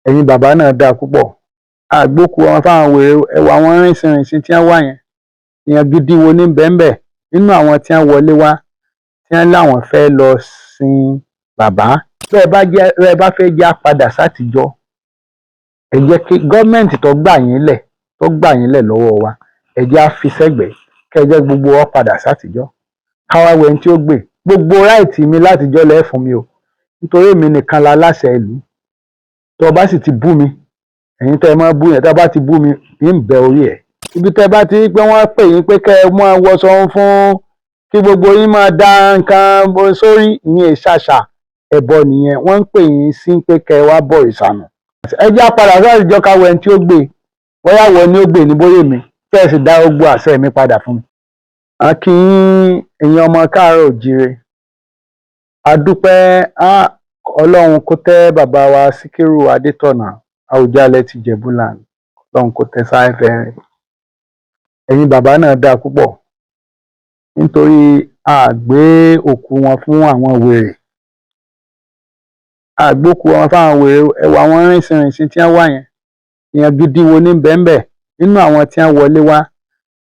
Ẹ̀yin bàbá náà dáa púpọ̀. Àgbókù wọn fáwọn wèrè ẹwà àwọn rìnsìnrìnsìn tí wọ́n wà yẹn. Èèyàn gidi wo ní bẹ́ńbẹ́ nínú àwọn tí wọ́n wọlé wá tí wọ́n láwọn fẹ́ lọ sin bàbá? Bẹ́ẹ̀ bá jẹ́ bẹ́ẹ̀ bá fẹ́ já padà sátijọ́, ẹ jẹ́ kí gọ́ọ̀mẹ̀ntì tó gbà yín lẹ̀, tó gbà yín lẹ̀ lọ́wọ́ wa, ẹ jẹ́ á fi sẹ́gbẹ̀ẹ́, kẹ́ ẹ jẹ́ gbogbo wa padà sátijọ́, káwá wẹni tí ó gbè. Gbogbo right mi látijọ́ lẹ́ fún mi o, nítorí èmi nìkan la láṣẹ ìlú. Tó o bá sì ti bú mi, ẹ̀yin tẹ́ ẹ máa bú yẹn, tẹ́ ẹ bá ti bú mi, ń bẹ orí ẹ̀. Ibi tẹ́ ẹ bá ti rí pé wọ́n pè yín pé kẹ́ ẹ máa wọṣọ fún, kí gbogbo yín máa da nǹkan sórí, ìyẹn ìṣàṣà, ẹbọ nìyẹn. Wọ́n ń pè yín sí pé kẹ́ ẹ wá bọ̀ ìsànù. Ẹ jẹ́ á padà sátijọ́, ká wẹni tí ó gbé, bóyá wọ ni ó gbé ní, bóyá èmi, kẹ́ ẹ sì dá gbogbo àṣẹ mi padà fún mi. A kí yín, ẹ̀yin ọmọ káàárọ̀ òjíire. A dúpẹ́ Ọlọ́run kó tẹ́ bàbá wa Síkírù Adétọ̀nà, Àwùjalẹ̀ ti Ìjẹ̀búland, Ọlọ́run kó tẹ́ sáfẹ́fẹ́ rẹ̀. Ẹ̀yin bàbá náà dáa púpọ̀, nítorí a gbé òkú wọn fún àwọn wèrè, a gbókùú wọn fáwọn wèrè ẹwà àwọn rìnsìnrìnsìn tí wọ́n wà yẹn. Èèyàn gidi wo ní bẹ́ńbẹ́ nínú àwọn tí wọ́n wọlé wá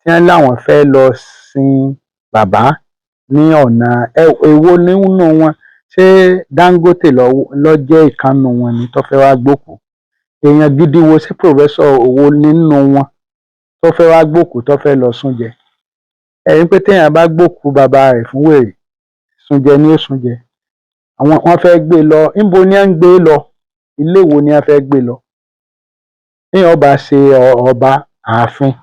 tí wọ́n láwọn fẹ́ lọ sin bàbá ní ọ̀nà èwo nínú wọn? Ṣé Dangote ló jẹ́ ìkan nínú wọn ni tó fẹ́ wá gbókùú? Èèyàn gidi wo, ṣé professor wo nínú wọn tó fẹ́ wá gbókùú, tó fẹ́ lọ súnjẹ? Ẹ rí pé téèyàn bá gbókùú bàbá rẹ̀ fún wèrè, súnjẹ ni ó súnjẹ. Àwọn wọ́n fẹ́ gbé lọ, níbo ni wọ́n ń gbé lọ? Ilé wo ni wọ́n fẹ́ gbé lọ? Téèyàn bá ṣe ọba ààfin,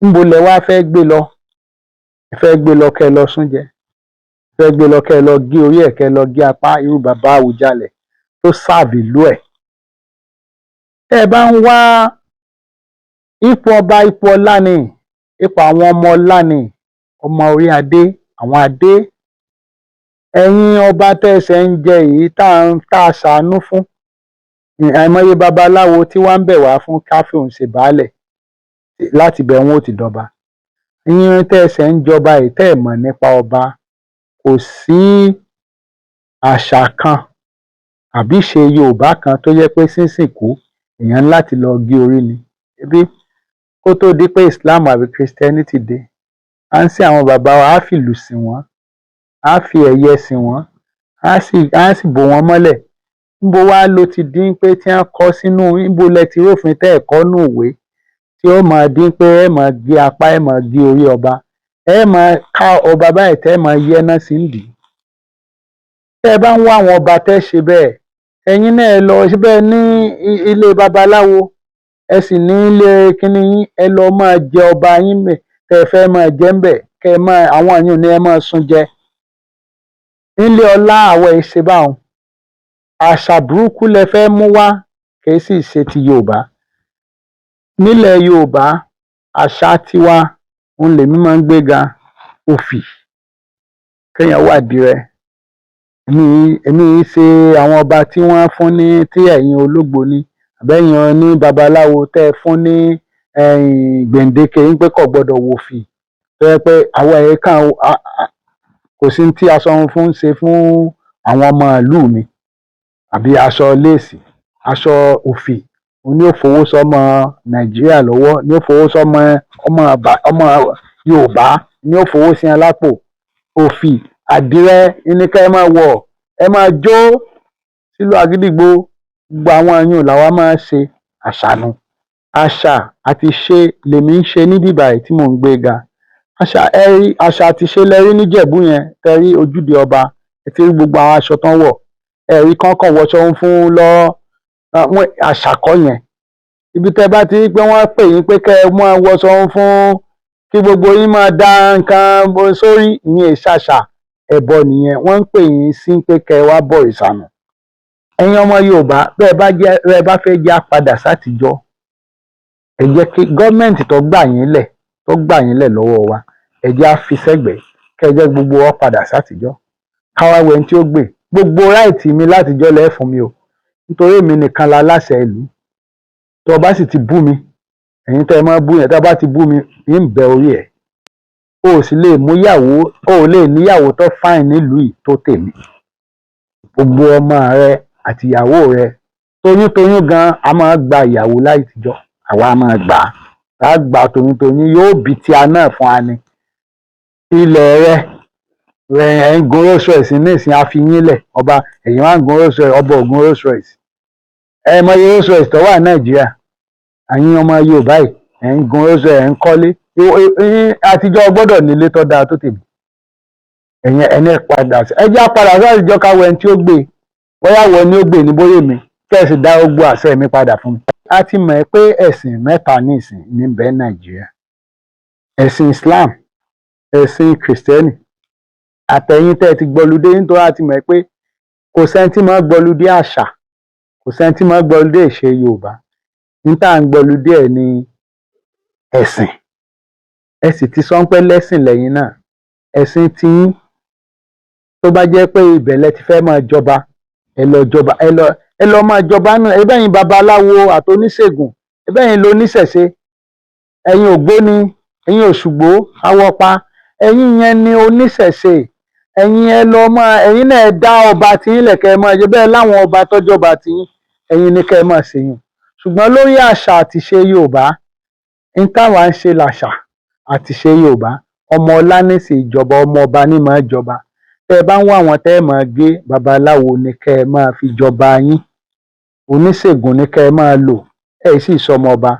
níbo lẹ wá fẹ́ gbé lọ? Ẹ fẹ́ gbé lọ kẹ́ ẹ lọ súnjẹ, ẹ fẹ́ gbé lọ kẹ́ ẹ lọ gé orí ẹ̀, kẹ́ ẹ lọ gé apá, irú bàbá Àwùjalẹ̀ tó serve ìlú ẹ̀. Tẹ́ ẹ bá ń wá ipò ọba, ipò ọlá ni, ipò àwọn ọmọ ọlá ni, ọmọ orí adé, àwọn adé. Ẹ̀yin ọba tẹ́ ẹ ṣẹ̀ ń jẹ yìí, tá a ṣàánú fún, àìmọye babaláwo tí wọ́n ń bẹ̀ wá fún ká fóun ṣe baálẹ̀, láti ibẹ̀ wọn ó ti dọba. Ẹ̀yin tẹ́ ẹ ṣẹ̀ ń jọba yìí, tẹ́ ẹ mọ̀ nípa ọba, kò sí àṣà kan àbí ìṣe Yorùbá kan tó jẹ́ pé sínsìnkú, èèyàn ní láti lọ gé orí ni. Ṣebí kó tó di pé Islam àbí Christianity dé, à ń sin àwọn bàbá wa, á fìlù sìn wọ́n, á fi ẹ̀yẹ sìn wọ́n, á sì bò wọ́n mọ́lẹ̀. Níbo wá ló ti dín pé tí wọ́n kọ sínú? Níbo lẹ ti rófin tẹ́ ẹ̀ kọ́ nínú ìwé tí ó máa dín pé ẹ máa gé apá, ẹ máa gé orí ọba, ẹ máa ká ọba báyìí, tẹ́ ẹ máa yẹ́ná sí nídìí? Tẹ́ ẹ bá ń wá àwọn ọba tẹ́ ṣe bẹ́ẹ̀, ẹ̀yin náà ẹ lọ síbẹ̀ ní ilé babaláwo, ẹ sì ní ilé kínní yín, ẹ lọ máa jẹ ọba yín bẹ̀ tẹ́ ẹ fẹ́ máa jẹ ńbẹ̀, kẹ́ ẹ máa àwọn yìí ní ẹ máa sún jẹ nílé ọlá. Àwọn ẹ̀ ṣe báwọn àṣà burúkú lẹ fẹ́ mú wá, kì í sì ṣe ti Yorùbá. Nílẹ̀ Yorùbá, àṣà tiwa òun lèmi máa ń gbé ga. Òfì, kéèyàn wádìí rẹ̀. Èmi í ṣe àwọn ọba tí wọ́n fún ní, tí ẹ̀yin ológbòni àbẹ́yìn ní babaláwo tẹ́ ẹ fún ní gbèǹdéke yín pé kò gbọ́dọ̀ wòfì, tó jẹ́ pé àwọn ẹ̀ kàn kò sí tí aṣọ funfun ń ṣe fún àwọn ọmọ ìlú mi, àbí aṣọ léèsì, aṣọ òfì, òun ni ó fowó sọ́mọ Nàìjíríà lọ́wọ́, ni ó fowó sọ́mọ ọmọ Yorùbá, ni ó fowó sí wọn lápò. Òfì, àdìrẹ ní ká ẹ máa wọ̀, ẹ máa jó sílùú àgídìgbo. Gbogbo àwọn àyùn làwa máa ń ṣe àṣà nu. Àṣà àti ìṣe lèmi ń ṣe níbí báyìí tí mò ń gbé ga. Àṣà, ẹ rí àṣà àti ìṣe lẹ rí níjẹ̀bú yẹn, tẹ rí ojúde ọba, ẹ ti rí gbogbo àwọn aṣọ tán wọ̀, ẹ rí kánkàn wọṣọ fún lọ àṣà kọ́ yẹn. Ibi tẹ́ bá ti rí pé wọ́n pè yín pé kẹ́ ẹ máa wọṣọ fún, kí gbogbo yín máa da nǹkan sórí, ìyẹn ìṣàṣà, ẹbọ nìyẹn. Wọ́n ń pè yín sí pé kẹ́ ẹ wá bọ̀ ìsànù. Ẹ̀yin ọmọ Yorùbá, bẹ́ẹ̀ bá jẹ́ bẹ́ẹ̀ bá fẹ́ já padà sátijọ́, ẹ jẹ́ kí gọ́ọ̀mẹ̀ntì tó gbà yín lẹ̀, tó gbà yín lẹ̀ lọ́wọ́ wa, ẹ jẹ́ á fi sẹ́gbẹ̀ẹ́, kẹ́ ẹ jẹ́ gbogbo wa padà sátijọ́, káwá wẹni tí ó gbè. Gbogbo right mi látijọ́ lẹ́ fún mi o, nítorí èmi nìkan la láṣẹ ìlú. Tó o bá sì ti bú mi, ẹ̀yin tẹ́ ẹ máa bú yẹn, tẹ́ ẹ bá ti bú mi, ń bẹ orí ẹ̀. O ò sì lè mú yàwó, o ò lè níyàwó tó fine nílùú yìí tó tèmi. Gbogbo ọmọ rẹ àtìyàwó rẹ tó Toyúntoyún gan a máa gba ìyàwó láì tìjọ́, àwa máa gbà á, á gbà toyúntoyún, yóò bí tí a náà fún wa ní ilẹ̀ rẹ rẹ. Ẹ̀ ń gun Rolls Royce nísìnyí, a fi yín lẹ̀. Ọba ẹ̀yìn wá ń gun Rolls Royce, ọba ò gun Rolls Royce. Ẹ mọ iye Rolls Royce tó wà ní Nàìjíríà. Ẹ̀yin ọmọ Yorùbá yìí, ẹ̀ ń gun Rolls Royce, ẹ̀ ń kọ́lé. Àtijọ́ gbọ́dọ̀ nílé tó dáa tó tèmi. Ẹ̀yin ẹni padà sí, ẹ jẹ́ á padà sí àtijọ́, káwọ ẹni tí ó gbé, bóyá wọ ni ó gbé ní, bóyá èmi kẹ́sì dá gbogbo àṣẹ mi padà fún mi. A ti mọ̀ pé ẹ̀sìn mẹ́ta nísìn ní bẹ́ẹ̀ Nàìjíríà: ẹ̀sìn Islam, ẹ̀sìn Kìrìsìtẹ́nì, àtẹ̀yìn tẹ́ ẹ ti gbọludé. Nítorí a ti mọ̀ pé kò sẹ́ni tí máa gbọludé àṣà, kò sẹ́ni tí máa gbọludé ìṣe Yorùbá. Ní tá à ń gbọludé ẹ̀ ní ẹ̀sìn. Ẹ sì ti sọ pé lẹ́sìn lẹ́yìn náà, ẹ̀sìn tiyín. Tó bá jẹ́ pé ibẹ̀ lẹ ti fẹ́ máa jọba, ẹ lọ jọba, ẹ lọ máa jọba náà. Ẹ bẹ́yìn babaláwo àtoníṣègùn, ẹ bẹ́yìn loníṣẹ̀ṣe, ẹ̀yin ògbóni, ẹ̀yin òṣùgbó awọpa, ẹ̀yin yẹn ni oníṣẹ̀ṣe. Ẹ̀yin ẹ lọ máa, ẹ̀yin náà ẹ dá ọba tiyín lẹ̀, kẹ́ ẹ máa jẹ bẹ́ẹ̀ láwọn ọba tọ́jọba tiyín. Ẹ̀yin ni kẹ́ ẹ máa ṣèyàn. Ṣùgbọ́n lórí àṣà àtìṣe Yorùbá, ń táwa ń ṣe làṣà àtìṣe Yorùbá. Ọmọ ọlá ní sì ìjọba, ọmọ ọba ní máa jọba. Tẹ́ ẹ bá ń wá àwọn tẹ́ ẹ máa gé, babaláwo ni kẹ́ ẹ máa fi jọba yín, oníṣègùn ni kẹ́ ẹ máa lò. Ẹ sì sọmọ ọba.